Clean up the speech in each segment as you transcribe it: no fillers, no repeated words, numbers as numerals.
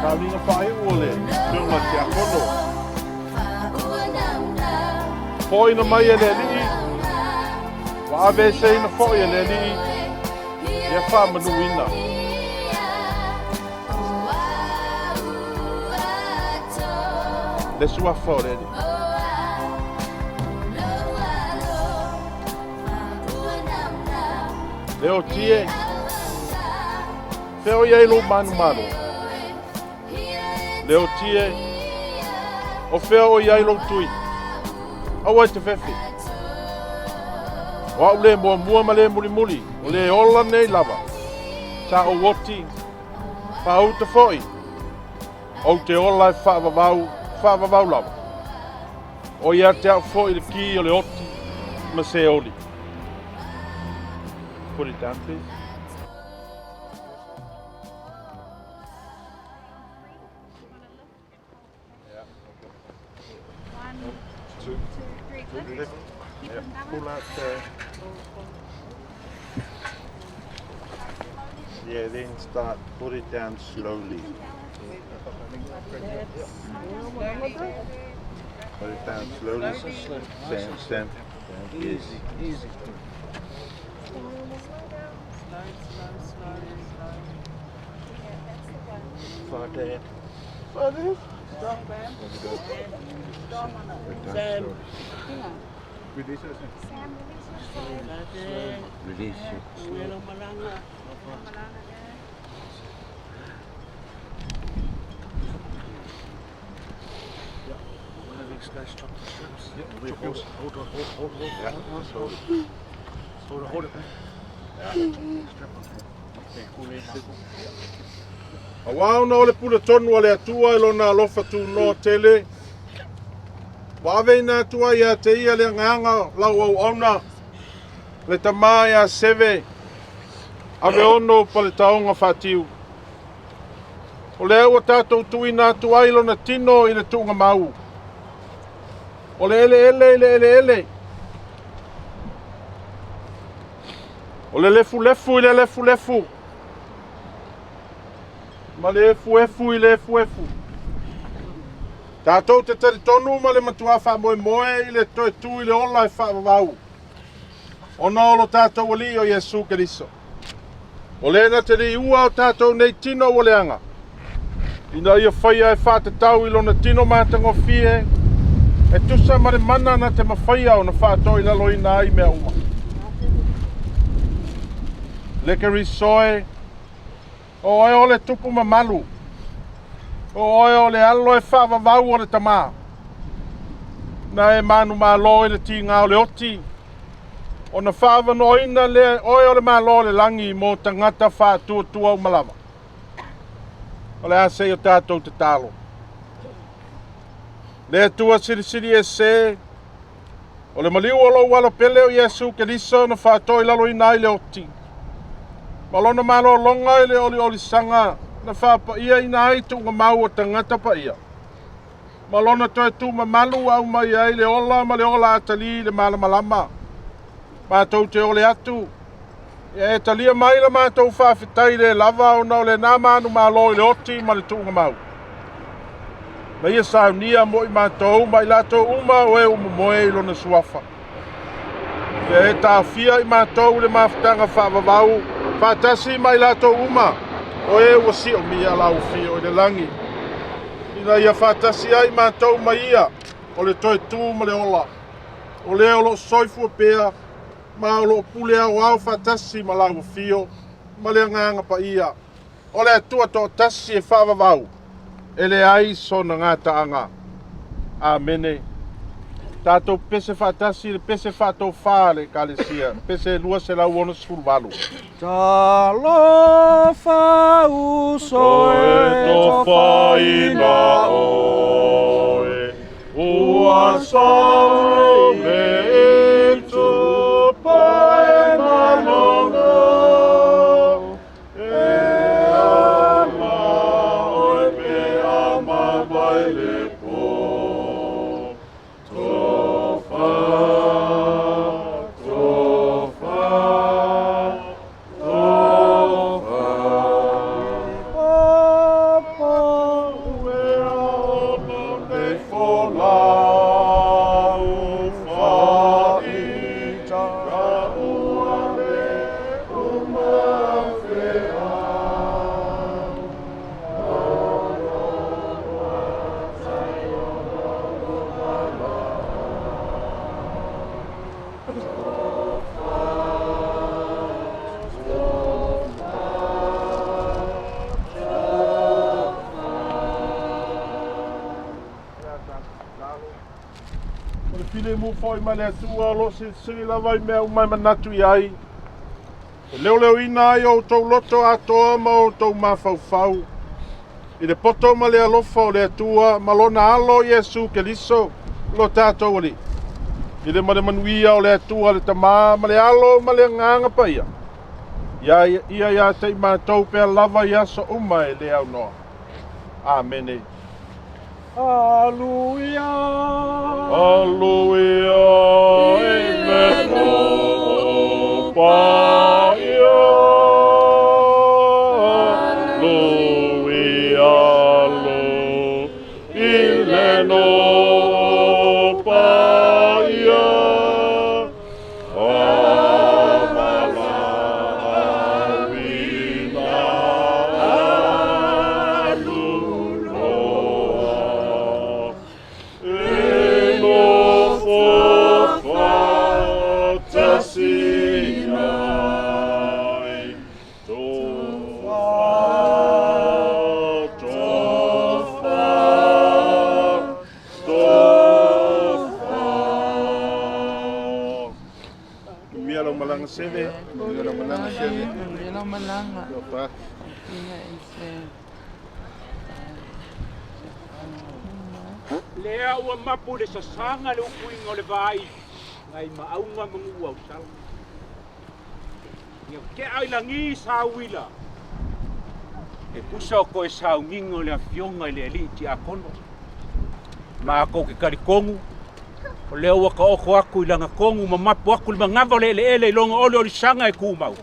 Tauniga faaiu o le Afioga i le Tiakono. Fo'ina mai e le Alii, ua aveeseina foi e le Alii, ia faamanuina. Le Suafa o le Alii. Leoti e, fea o i ai lou manumalo? Leoti e, o fea o i ai lou tui? Aua e te fefe. O au le muamua ma le mulimuli, o le ola nei lava. Sa ou oti, faauta foi, ou te ola e faavavau, faavavau lava. O ia te au foi le ki o le oti ma Seoli. Put it down, please. One, Two. two, three, lift. Lift. Keep Yeah. them Pull balanced. out there. Yeah, then start, put it down slowly. Put it down slowly. Sam, Sam. Yes. Easy, easy. Slow, slow, slow, slow. Yeah, that's the one. For that. Strong, Graham. Strong on it. Put it down Sam. slowly. Sam, release your side. Release it. Malanga there. One of these guys chop the strips. Yeah, Hold, hold, hold, hold, hold, hold, Yeah, hold, slowly. hold, hold it. Strap on. Okay, cool in. Auā ona o le pule tonu a le Atua i lona alofa tunoa tele, ua aveina atu ai ia te ia le agaga o lau auauna, le tamā ia Seve, Aveono Paletaoga Fatiu. O lea ua tatou tuuina atu ai lona tino i le tuugamau. O le eleele i le eleele. O le lefulefu i le lefulefu. Ma le efuefu i le efuefu. Tatou te talitonu ma le matuā faamoemoe i le toe tu i le ola e faavavau, ona o lo tatou Alii o Iesu Keriso. O le na te liua o tatou nei tino ua leaga, ina ia faia e faatatau i lona tino matagofie, e tusa ma le mana na te mafaia ona faatoilaloina ai mea uma. Lekerisoe, o oe o le tupu mamalu, o oe o le alo e faavavau o le tamā. Na e manumalo i le tiga o le oti, ona faaavanoaina lea oe o le Malo o le lagi mo tagata faatuatua uma lava. O le a se i o tatou tatalo. Le Atua silisili ese, o le maliu o lou alo pele o Iesu Keriso na faatoilaloina ai le oti. Ma lona malologa i le oliolisaga na faapaiaina ai tuugamau o tagata paia. Ma lona toe tumamalu ua aumai ai le ola ma le ola atalii i le malamalama. Matou te ole atu, ia e talia mai la matou faafetai le lava ona o lena manumalo i le oti ma le tuugamau. Na ia saunia mo i matou ma i latou uma o e ua momoe i lona suafa. Ia e taofia i matou i le mafutaga faavavau faatasi ma i latou uma o e ua siomia lau afio i le lagi, ina ia faatasi ai matou ma ia o le toe tu ma le ola, o le o loo soifua pea ma o loo pule aoao faatasi ma lau afio ma le Agaga Paia, o le Atua toatasi e faavavau, e leai sona gataaga. Amene. Tatou pese faatasi le pese faatofā a le Ekalesia, pese 268. Talofa uso e tofaina oe, ua sao le tupa e malogo, e ama oe pe ama mai le po. Tofa, tofa, tofa. Papa ue ono nei folau fa. filemu foi mai le Atua o lo o silisili lava i mea uma e manatu i ai, e leoleoina ai o outou loto atoa ma o outou mafaufau, i le poto ma le alofa o le Atua ma lona Alo Iesu Keriso lo tatou Alii, i le ma le manuia o le Atua le Tama ma le Alo ma le Agaga Paia, ia ia ia te i matou pea lava i aso uma e le aunoa. Amene. Aluia. Aluia i le paia. Aluia, alu i le no paia. Avalauina aluloa. E nofo faatasi ai, tofa, tofa, tofa. Manuia lau malaga Seve. Manuia lau malaga Seve. Manuia lau malaga. Tofa. Ina ese. Lea ua mapu i le sasaga le upuiga o le vaai nai maauga ma nuu ausala. Ia tea i lagi sauila. E tusa o koe sauniga o le afioga i le alii tiakono. Matou te talitonu, o lea ua taoto atu i lagatonu ma mapu atu le manava o le eleele i lona oliolisaga e tumau.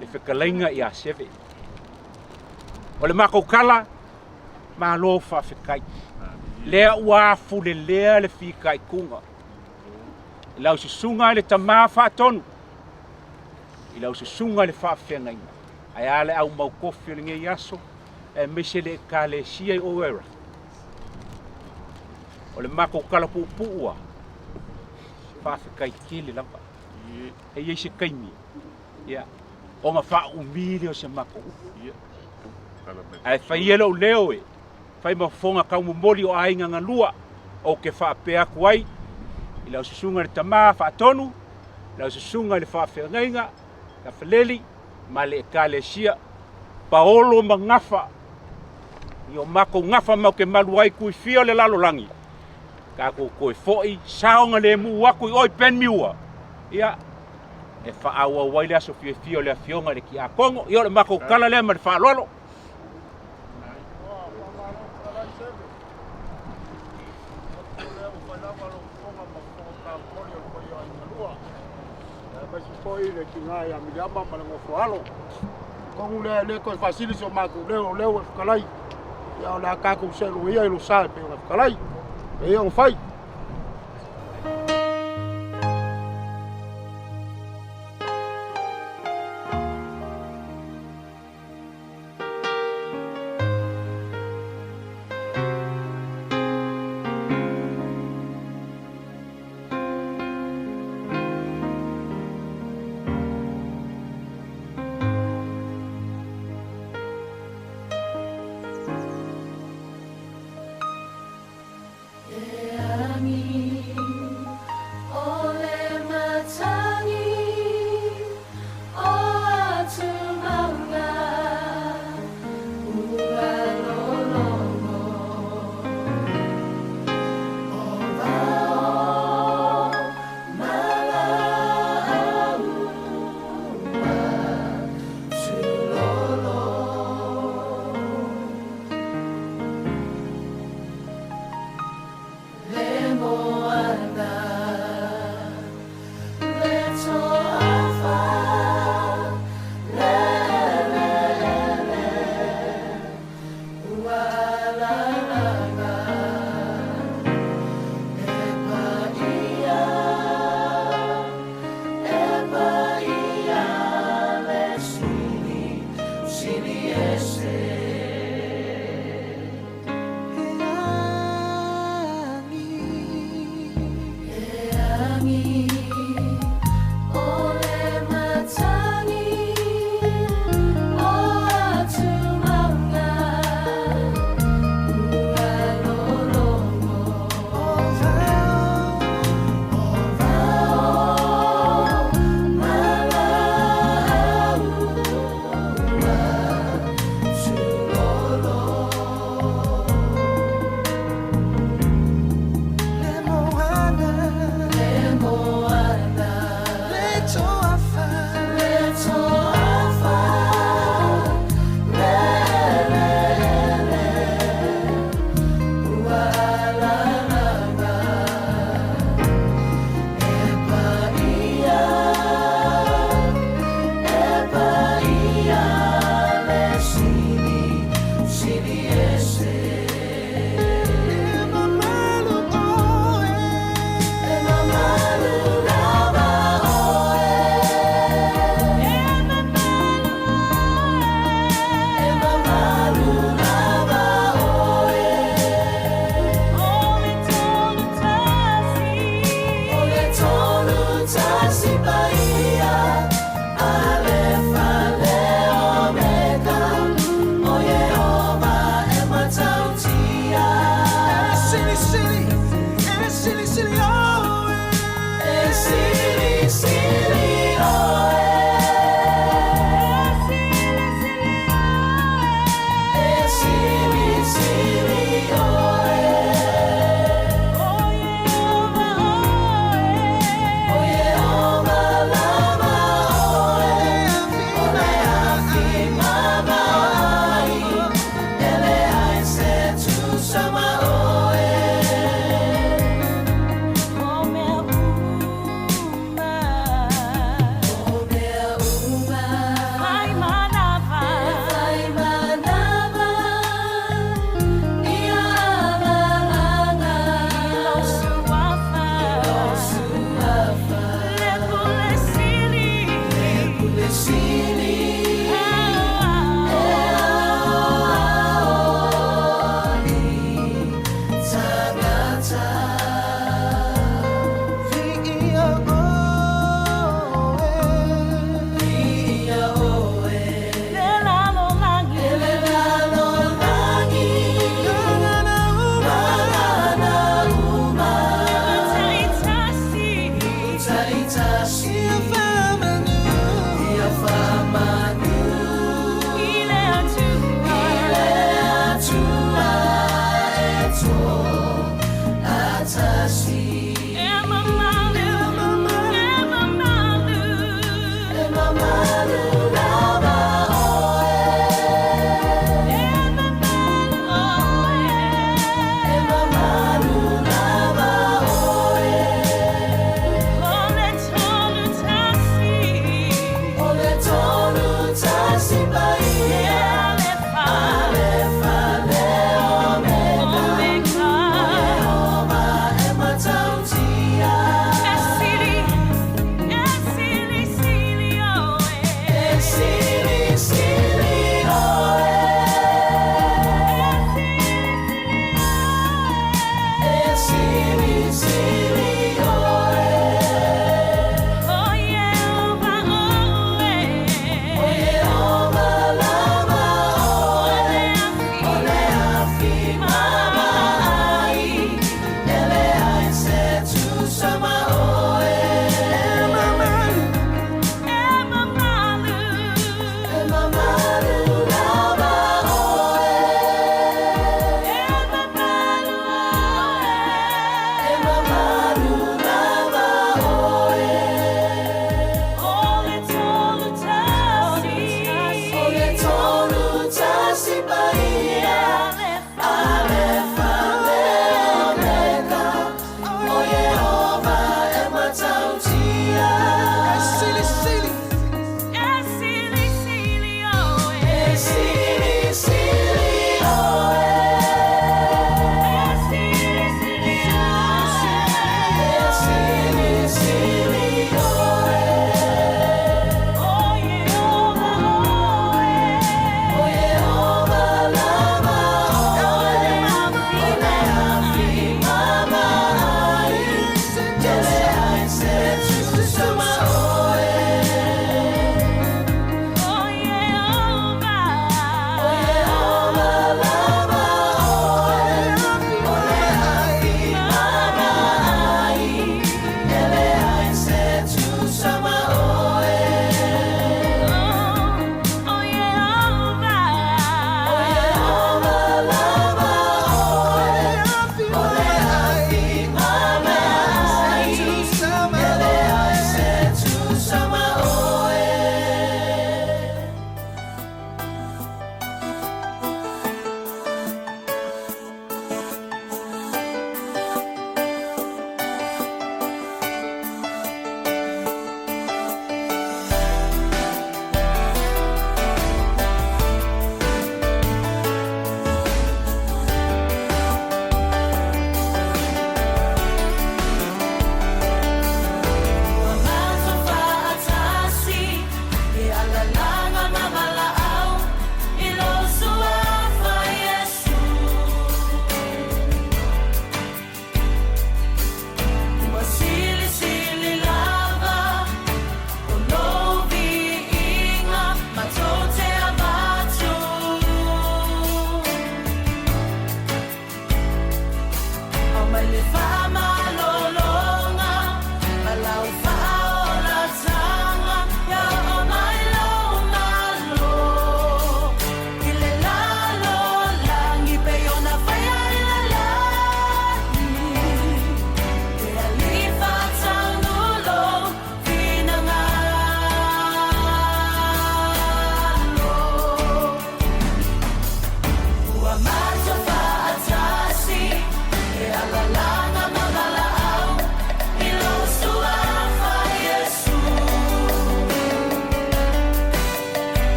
Le fetalaiga ia Seve. O le matou tala, malo faafetai. Lea ua afulelea le fitaituga. I lau susuga i le tama faatonu, i lau susuga i le faafeagaiga, ae a le au mautofi o lenei aso, aemaise le Ekalesia i Oera. O le matou tala puupuu lava, faafetai tele lava. E i ai se taimi, ia, ona faaumi lea o se matou upu. Ae fai ia lou leo e fai ma fofoga taumomoli o aiga na lua, ou te faapea atu ai i lau susuga i le tama faatonu, lau susuga i le faafeagaiga, Tafaleli ma le Ekalesia, paolo ma gafa, i o matou gafa matou te malu ai tuifia o le lalolagi, tatou toe foi saogalemu atu i oe Ben Miua, ia, e faaauau ai le aso fiafia o le afioga i le Tiakono. Ia o le matou tala lea ma le faaaloalo. Aemaise foi le tina ia Miliama ma le gofoalo. Tonu lea e le toe faasili so matou leo, o leo e fetalai. Ia o le a tatou seelua ia i lo sa e pei ona fetalai. E ia ona fai.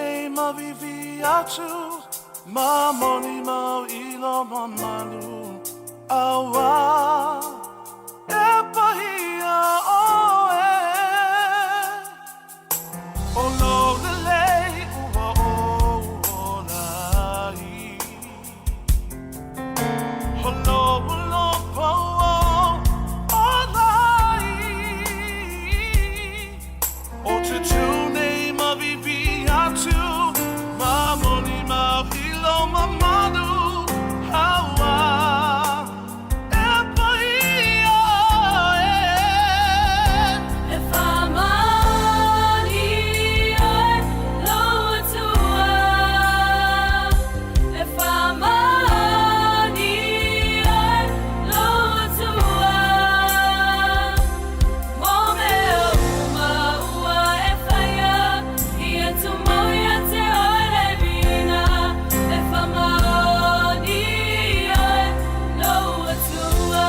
nei mavivi atu ma moni mau i lo mamalu Aua e pahia ʻoe O lou lelei ua ou ola ai O lou alofa ua ou ola ai O te tū nei mavivi atu Ma moni mau i lo mamalu Aua e paia ʻoe. E faamaoni ʻoe lou Atua. E faamaoni ʻoe lou Atua. Mo mea uma ua e faia, ia tumau ia te ʻoe le viiga. E faamaoni ʻoe lou Atua.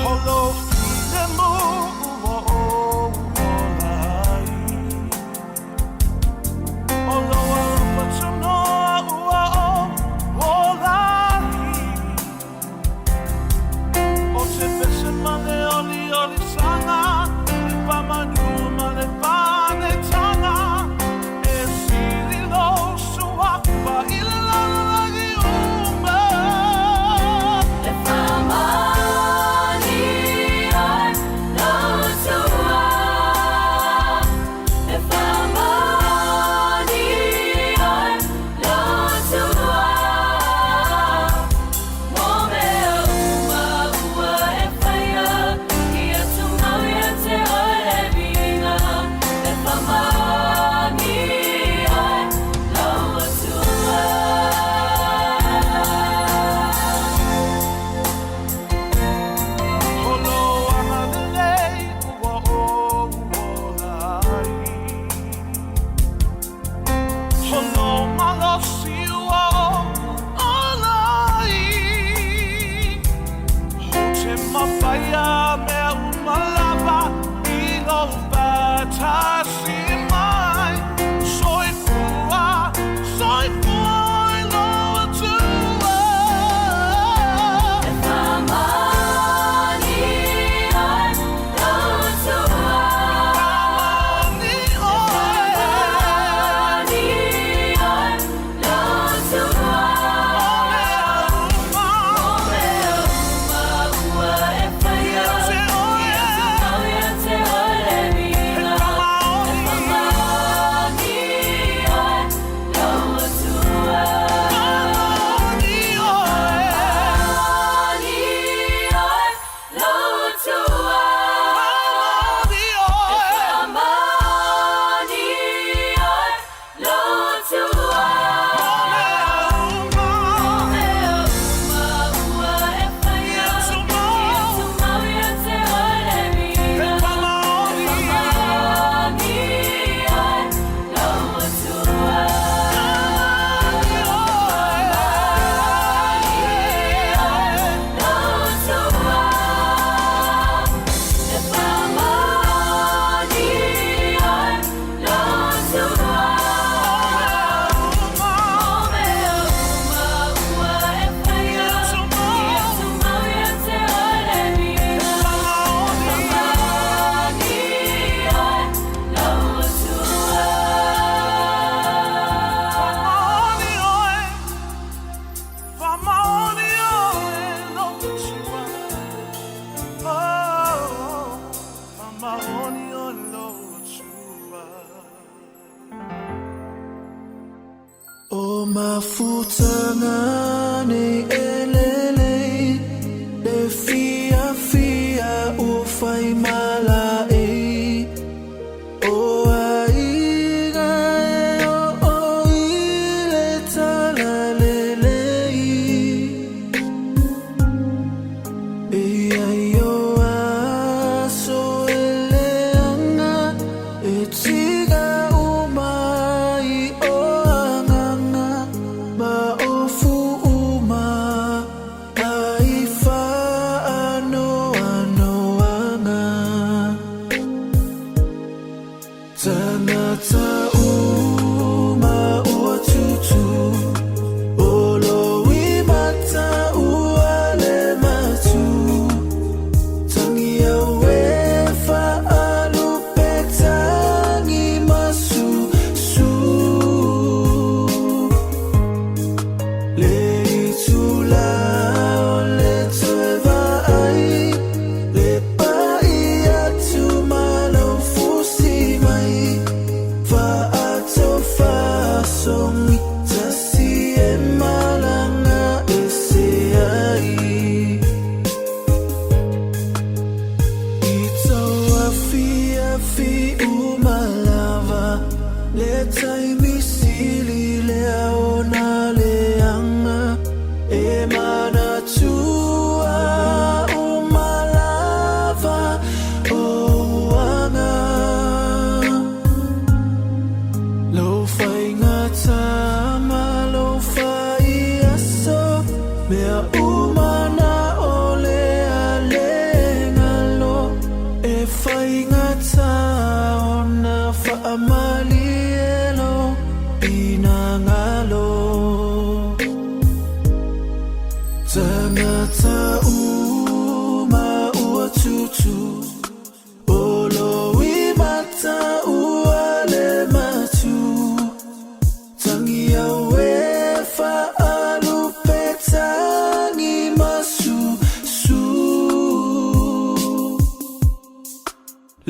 O lou filemu ua ou ola ai. O lou alofa tunoa ua ou ola ai. O te pese ma le oliolisaga, le faamanu ma le faaneetaga, e sili lou suafa i le lalolagi uma. E faamaoni ʻoe lou Atua. E faamaoni ʻoe lou Atua. Mo mea uma ua e faia, ia tumau ia te ʻoe le viiga. E faamaoni ʻoe lou Atua. O lou agalelei ua ou ola ai. O lou malosi ua ou ola ai. O te mafaia mea uma lava i lou faatasi mai. Soifua, soifua i lou Atua. E faamaoni ʻoe lou Atua. Faamaoni ʻoe. Faamaoni ʻoe lou Atua. Uma. Mo mea uma ua e faia, ia tumau ia te ʻoe le viiga. E faamaoni ʻoe lou Atua. Faamaoni ʻoe. Faamaoni ʻoe lou Atua. Faamaoni ʻoe. Faamaoni ʻoe lou Atua. Uma. Mea uma ua e faia, ia tumau ia te ʻoe le viiga. Faamaoni. Faamaoni ʻoe lou Atua. Faamaoni ʻoe lou Atua. E faamaoni ʻoe lou Atua. Mo mea uma ua e faia, ia tumau ia te ʻoe le viiga. Faamaoni ʻoe lou Atua. Faamaoni ʻoe. Faamaoni ʻoe lou Atua. Oh, faamaoni ʻoe lou Atua. O mafutaga nei e lelei le fiafia ua fai malaei O aiga e oo i le talalelei E iai o aso e leaga e tiga uma ai o agaga ma ofu uma. Tagata uma ua tutu O lo i mata ua le matu Tangi au e faalupe tangi masu su Le itula o le toe vaai Le pai atu ma lau fusi mai Faatofasogi tasi e malaga ese ai I tau afiafi uma lava Le taimi sili lea ona leaga E manatua uma lava ou aga Lou faigata ma lou faiaso Mea uma na o le a le galo E faigata ona faamalie lou finagalo Tagata uma ua tutu O lou mata ua le matu Tangi au e faalupe tangi masu su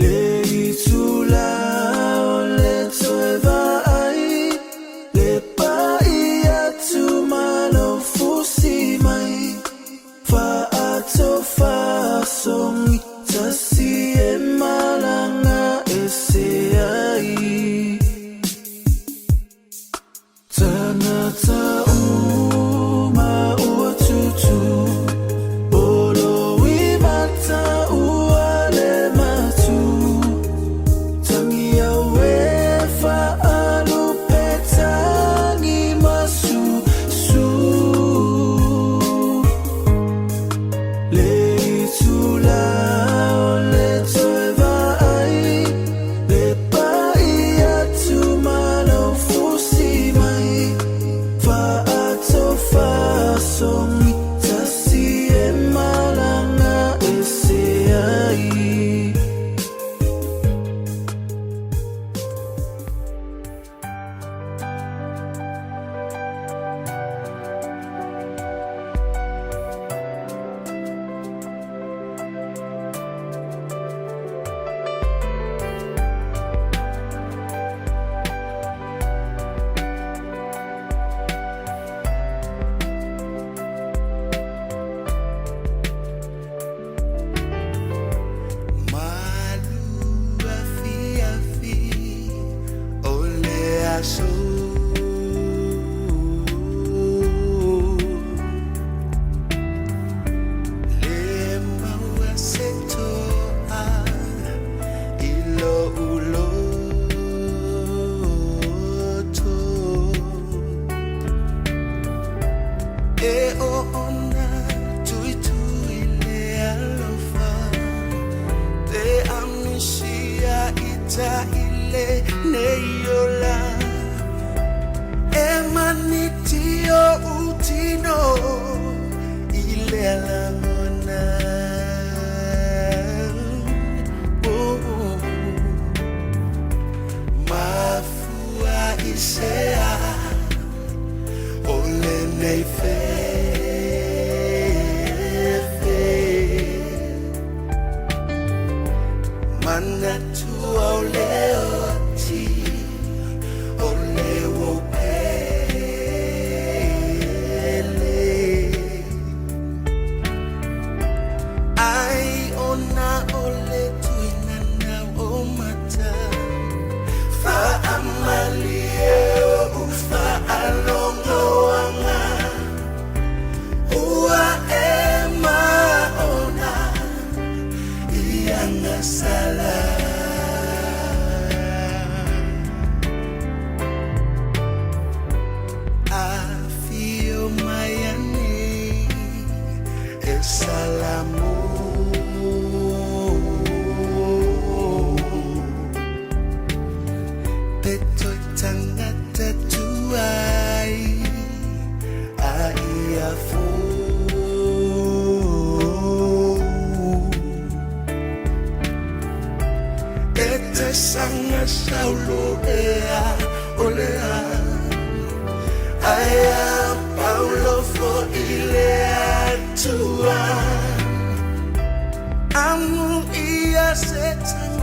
Le itula o le toe vaai Le pai atu ma lau fusi mai Faatofasogi tasi e malaga ese ai Tagata uma ua tutu O lou mata ua le matu Tangi au e faalupe tangi masu su Le itula o le toe vaai Le pai atu ma lau fusi mai Faatofasogi tasi e malaga ese ai. Malu afiafi o le aso Le maua se toa i lou loto E oona tuitui le alofa Te amisia ita ile nei ola E maniti o utino i le lagona Oh, mafua i sea o lenei fefe Manatu au le oti o le uo pele Ai ona o le tuinana o mata Faamalie o ufaalogoaga Ua e maona i agasala. E te sanga saulo ea olea Aia Paulo fo ile atua Amu ia se tanga.